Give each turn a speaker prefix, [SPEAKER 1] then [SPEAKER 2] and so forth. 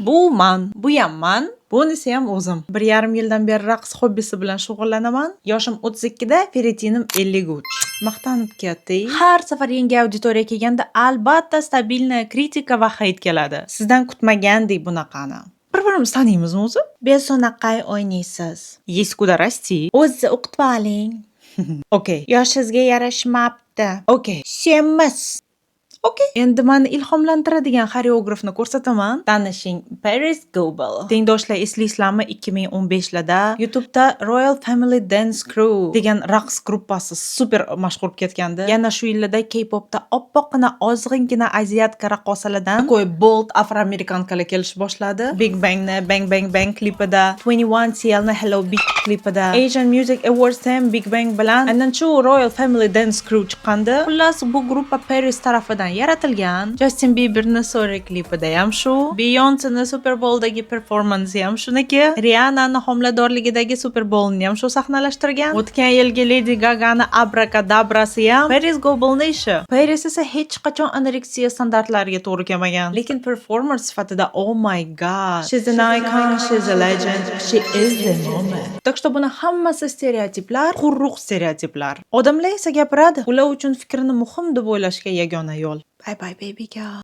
[SPEAKER 1] Bu man, buyam man, bunisiyam o'zim. 1,5 yildan beri raqs hobbisi bilan shug'ullanaman. Yoshim 32 da, feritinim 53. Maqtanib ketdik. Har safar yangi auditoriya kelganda, albatta, стабильная kritika va hate keladi. Sizdan kutmagandik bunaqani. Bir-birimizni taniymizmi o'zi?
[SPEAKER 2] Besonaqay o'ynaysiz.
[SPEAKER 1] Есть куда расти.
[SPEAKER 2] O'zi o'qitib oling.
[SPEAKER 1] Okey.
[SPEAKER 2] Yoshingizga yarashmabdi.
[SPEAKER 1] Okey.
[SPEAKER 2] Semiz.
[SPEAKER 1] Okey. Endi mani ilhomlantiradigan xoreografni ko'rsataman. Tanishing, Paris Goebel. Tengdoshlar, eslaysizlarmi, 2015larda YouTube'da Royal Family Dance Crew degan raqs gruppasi super mashhur bo'lib ketgandi. Yana shu yillarda K-popda oppoqqina, ozg'ingina азиатка raqqosalardan такой bold афроамериканка lar kelish boshladi. Big Bangni Bang Bang Bang klipida, 21 CLni Hello Big klipida, Asian Music Awardsda ham Big Bang bilan aynan shu Royal Family Dance Crew chiqqandi. Xullas, bu gruppa Paris tarafidan yaratilgan. Justin Bieberni Sorry klipida ham shu, Beyoncéni Super Bowldagi performansi ham shuniki, Rihannani homiladorligidagi Super Bowlni ham shu sahnalashtirgan. O'tgan yilgi Lady Gagani Abracadabrasi ham Paris Goebelni ishi. Paris esa hech qachon anoreksiya standartlariga to'g'ri kelmagan. Lekin performer sifatida, oh my God. She's an icon, she's a legend, she is the moment. Так что buni hammasi stereotiplar, quruq stereotiplar. Odamlar esa gapiradi. Ular uchun fikrini muhim deb o'ylashga yagona yo'l. Bye bye, baby girl.